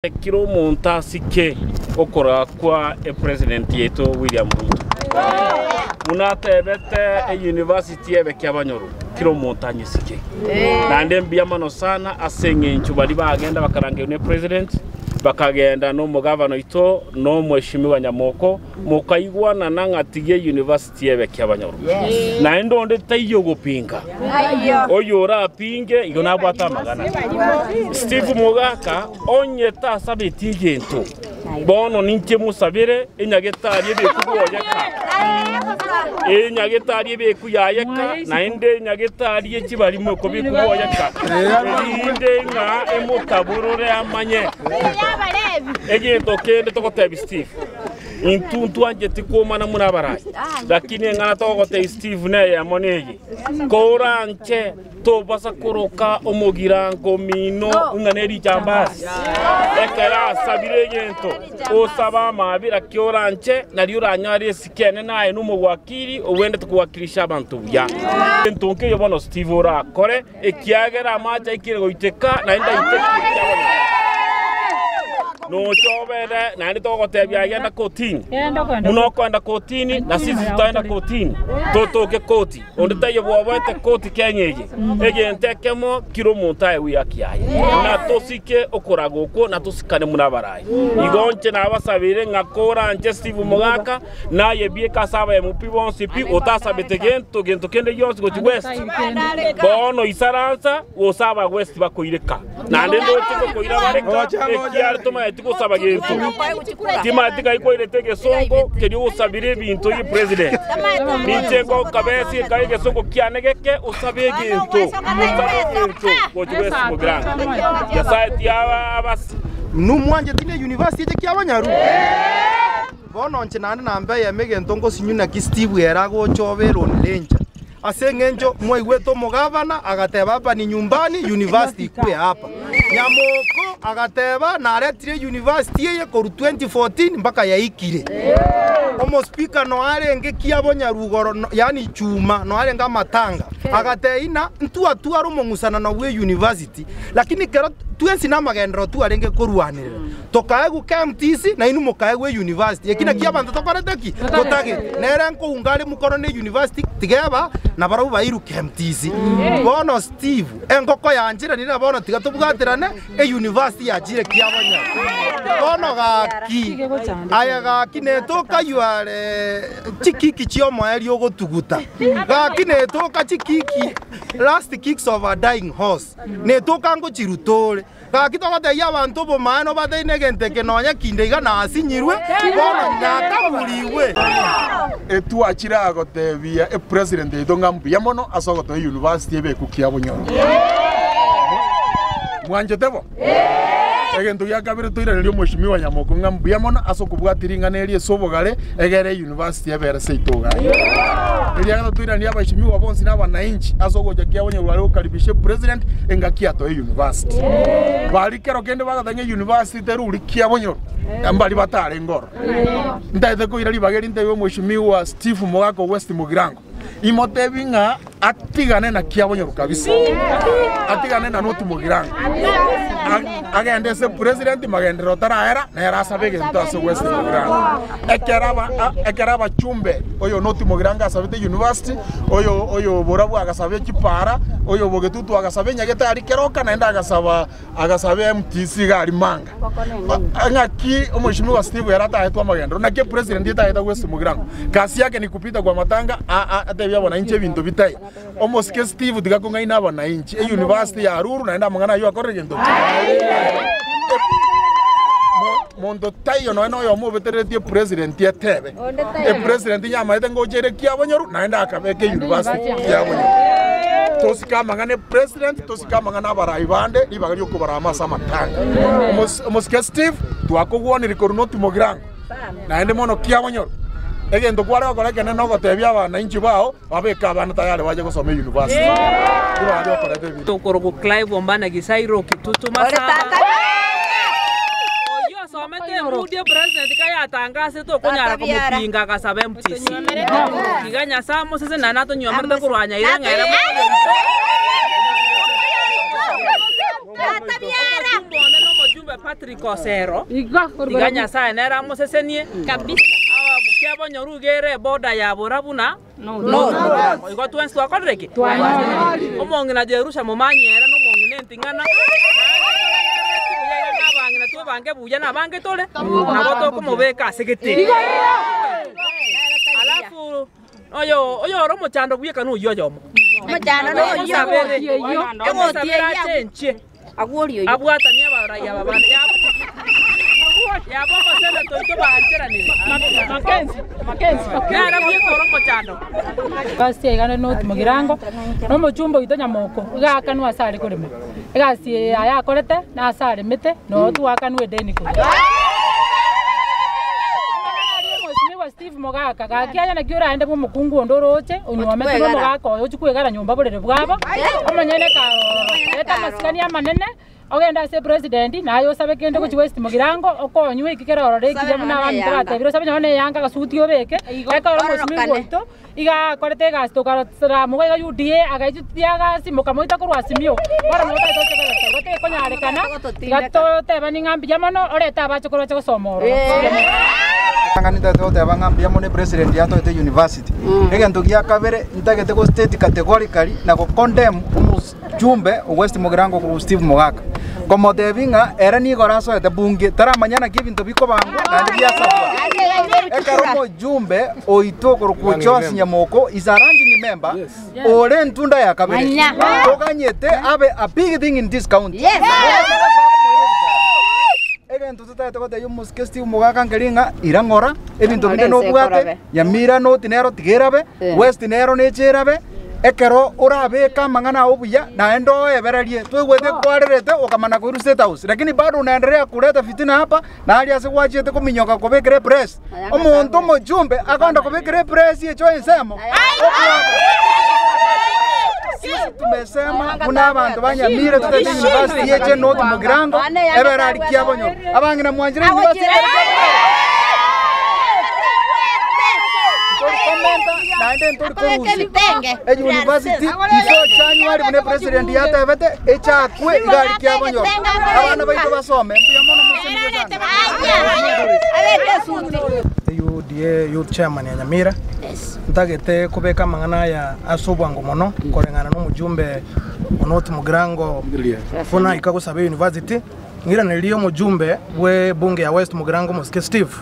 Kera omonto asike okoraa kwa epresident yaito William Ruto. Buna atebete euniversity ebe kiabanyoru, kera omonto anyesike. Naende mbuya mono sana ase eng'encho baria bagenda bakarangerwa ne president, bakagenda na omogavana oito na omweshimiwa Nyamoko, mokaigwanana ng'a tiga euniversity ebe kiabanyoru. Naende onde taiyo ogopinga. Oyo orapinge igo nabwate amagana. Steve Mogaka onye tasabeti egento, bono ninche mosabere enyagetari ebeku bwoyeka, enyagetari ebeku yayeka, naende enyagetari ye chibarimo ekobeku bwoyeka, erinde ng'a emotaborore amanye. Egento kende togotebia Steve. Intwe ntwancheti kwomana buna abarai, lakini eng'ana togogotebia Steve neyemo neye, Koranche tobasa koroka omogirango omino ng'a nerijambasi. Ekero asabire egento, osabe amaabera ki oranche, nario oranyare esiko enene aye nomowakili ogwenerete kowakilisha abanto buya. Egento nkeiyo bono Steve orakore, ekiagera amache aikire goiteka, naende aitekie ekiaboneka. Nocha obere, naende togotebia aye genda kotini. Buna okoenda kotini, na sisi titoenda kotini, totoke koti. Onde taiyo bwoboete koti Kenya eye. Egento ekemo kire omonto aegwe ehaki yaye. Na tosike okoraga okwo, na tosikane buna abarai. Igo inche nabasabeire ng'a koranche Steve Mogaka, Naye bieka ase abaemu pi bonsi pi, otasabete gento, gento kende gionsi gochia West. Bono isaransa, gose aba West bakoireka. Naende ndoche gokoira bareka, ekiagera tomaeti gosaba gento. Timaeti ngai kwairete egesongo keria osabire ebinto ye president. Ninche ngokabesi ekae egesongo kiane geke osabe egento, osabe egento gochia West Mugirango. Nyasaye tiaba abase. Nomwancheti ne university eche kiabanyaru? Bono inche naende nambe eyemo egento ngosinywa naki Steve ere agocha obe Lone Ranger. Ase eng'encho mwaigwete omogavana agateba hapa ni nyumbani, university ikue hapa. Nyamoko agateba naretire university eye korwa 2014 mpaka yaikire. Omospeaker noe arenge kiabo Nyarugoro yaani Chuma noe arenge amatanga agateba ina ntwatware omong'usanano bwe university lakini kero twensi namagenderero twarenge korwanerera. Tokaegwa KMTC, na inwe mokaegwa eyunivasiti. Eki nakio abanto tokorete ki? Totagete. Nere nkounga are mokono na eyunivasiti, tigeba, nabarabwo bairwe KMTC. Bono Steve, engoko yanchiranire na bono tiga tobwaterane, eyunivasiti yachire kiabonyene. Bono gaki, aye gaki netoka you are chikiki chi'omoerio ogotuguta. Gaki netoka chikiki, last kicks of a dying horse. Netoka ngochiruta ore. Gaki togotebia abanto obomaene obateine egento eke nonya kinde iga nasinyirwe, bono nakaburigwe. Etwachire aa gotebia epresident yaito ng'a mbuya mono ase ogotoa euniversity ebe ekukia bonyoro. Mwanchete bo? Egento gia kabere toiranerie omweshimiwa Nyamoko ng'a mbuya mono ase okobwatia ring'ana eri ase obogare egere euniversity ebere ase itogo aya. Eria gatato toiranerie abashimiwa bonsi na abanainchi ase ogocha kia bonyoro are gokaribisha epresident engaki atoe euniversity. Baria kero kende bagoteba ng'a euniversity teruri kia bonyoro, mbari batarenge ororo. Ntaete koira ribaga eri ntebie omweshimiwa Steve Mogaka o West Mugirango, imotebi ng'a Atigane na kiabonyoru kabisa, atigane na North Mugirango, agende ase president magenderero taraera nere asabe egento ase West Mugirango. Ekero aba ekero abachumbe oyo North Mugirango asabete university, oyo oyo Borabu agasaba chipara, oyo Bogetutu agasaba enyagetari keroka naende agasaba agasaba MTC iga aria Manga. Ng'aki omweshimiwa Steve ere ataetwe amagenderero? Naki epresident etaete West Mugirango? Kazi yake ni kupita kwa matanga atebie abananchi ebinto bitai. Omosike Steve tiga kong'aina abananchi. Euniversity ya Aruru naende amang'ana ayio akorire gento ki? Monto taiyo nonya noyomo obetereretie epresident etebe. Epresident nyamaete ngocha ere kiabonyoru naende akabeka euniversity kiabonyoru. Tosike amang'ana epresident, tosike amang'ana abarai bande ribaga riokobarama ase amatanga. Omosike Steve twakogwanirie korwa North Mugirango naende mono kiabonyoru. Egento kware gokora ekenene nogotebia abananchi bao babeke abana tayari bache gosoma euniversity. Ribaga riokoreta ebinto. Tokorokwa Clive Ombana Gisairo Kitutu Masaba. Oyio osomete emudi epresident kayatangasete okonyara komopinga agasaba MTC. Tiga Nyasae amosese naende atonyuomerete korwa Nyaira ng'a ere Omojumbe onde na omojumbe. Omojumbe Patrick Osero, tiga Nyasaye nere amosesenie Ababukia bonyoru iga ere eboda ya Borabu na North. Igo twensi twakorire ki? Omong'ina Jerusha momanyere na omong'ina enting'ana. Abang'ina twebange buya na abange tore nabo tokomobeka ase gete. Alafu oyo oyo ore omochando bweka noyo oyomo. Omosabere achenchie abwatanie abaraiya babande yabo omoseneto oito bancheranire nere bweka ore omochando. Gasi igana North Mugirango nomochumba oito Nyamoko iga akanwa ase are korema egasi eye yakorete na ase aremete no twakanwa edeni korwa. Mheshimiwa Steve Mogaka gakianya naki oraende bwa omokungu onde oroche onywomete na omogaka oyo ochi kwegara nyomba borere bwabo omonyene karoro reta amasikani amanene ogende ase president naye osabe kende gochi West Mugirango okonywa eki kero orore ekiya buna abanto batebire osabe nonye na eyanga agasuti obeke ekero mheshimiwa oito iga akorete egasi tokarora mogo iga UDA agaitutia agasi mokamoita korwa Azimio bono motaete igo tekonyarekana tiga toteba ning'a mbuya mono orete abache korwa bache gosoma ororo. Ng'ani toteba ng'a mbuya mono president yatoete university. Egento gia kabere ntagete go state categorically na go condemn omochumbe o West Mugirango korwa Steve Mogaka. Komotebi ng'a ere nigo arasoete bunge taramanya naki ebinto bikobangwa naende biasabwa. Ekero omojumbe oito korokwa Joyce Nyamoko is a ranking member ore entunda ya kabere toganyete abe a big thing in this county. Egento totagete gotebia omosike Steve Mogaka nkeri ng'a ira ng'ora ebinto binde nobwate Nyamira North nero tiga erabe West nero neche erabe ekero orabeka amang'ana ao buya naende oebererie twegwete kwarerete okamana koirwa State House lakini bado unaendelea kuleta fitina hapa na aria ase gwachiete kominyoka kobekera epress omonto omojumbe akonda kobekera epress echo ensemo. Sisi tumesema muna abantu ba Nyamira tutete university yeche North Mugirango ebera ari kiabonyo abang'ina mwanjire university torikomenta naende ntorikorusia e university before January bune president yatebete echakwe iga ari kiabonyo abana baito basome mbuya mono mosemire sana. UDA youth chairman ya Nyamira ntagete kubeka amang'ana aya ase obwango mono koreng'ana na omojumbe o North Mugirango funa ikagosaba university ng'iraneririe omojumbe bwe bunge ya West Mugirango mosike Steve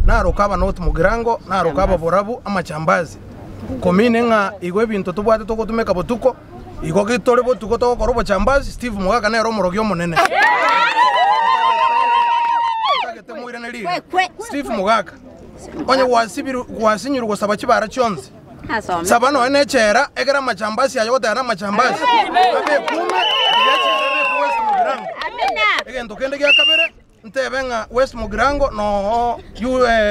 naroka aba North Mugirango naroka aba Borabu amachambazi komine ng'a igo ebinto tobwate togotumeka botuko igo gitore botuko togokora obochambazi Steve Mogaka nere omorogi omonene ntagete moiranerie Steve Mogaka onye gwasinyirwe gosaba chibara chionsi saba noe nechera egera amachambasi ayo gotera amachambasi abe kume tigechera ebe West Mugirango egento kende gia kabere ntebe ng'a West Mugirango no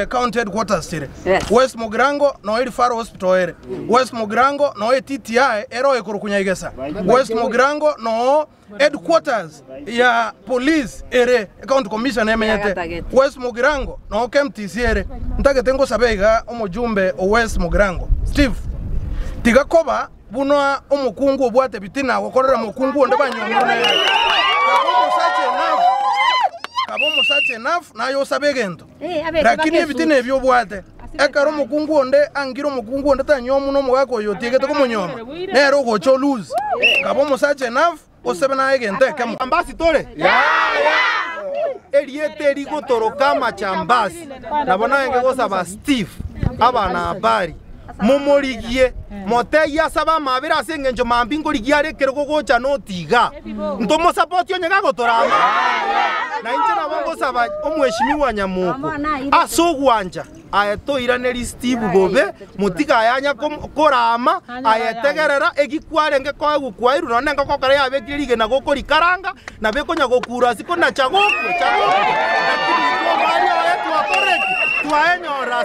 county headquarters tire West Mugirango no Referral Hospital ere West Mugirango no TTI ero ekorukunyaigesa West Mugirango no headquarters ya police ere county commission emenyete West Mugirango no KMTC ere ntagete ngosabe iga omojumbe o West Mugirango Steve tiga koba bunwa omokungu obwate bitina gokorera mokungu onde banyomire nere kaba omosacha enough naye osabe egento lakini ebitina ebio obwate ekero omokungu onde angire omokungu onde tanyomu na omogaka oyo otiegete komonyoma nere ogocha olose kaba omosacha enough osebe naye egento ekemo. Chambasi tore eriete rigotoroka amachambasi nabo naenge gosaba Steve abana habari momorigie motei asaba amabere ase eng'encho mambi ngorigia are ekero gogocha notiga ntomosapoti onye gagotorama na inche nabo ngosaba omweshimiwa Nyamoko ase ogwancha aye toiraneri Steve bobe motiga ayanya korama ayetegerera egikwarenge koegwa kwairu nonye ngokokora yabekire rigena gokorikaranga na bekonya gokura ase kona chagokwe chagokwe lakini twakoreki twaenyora.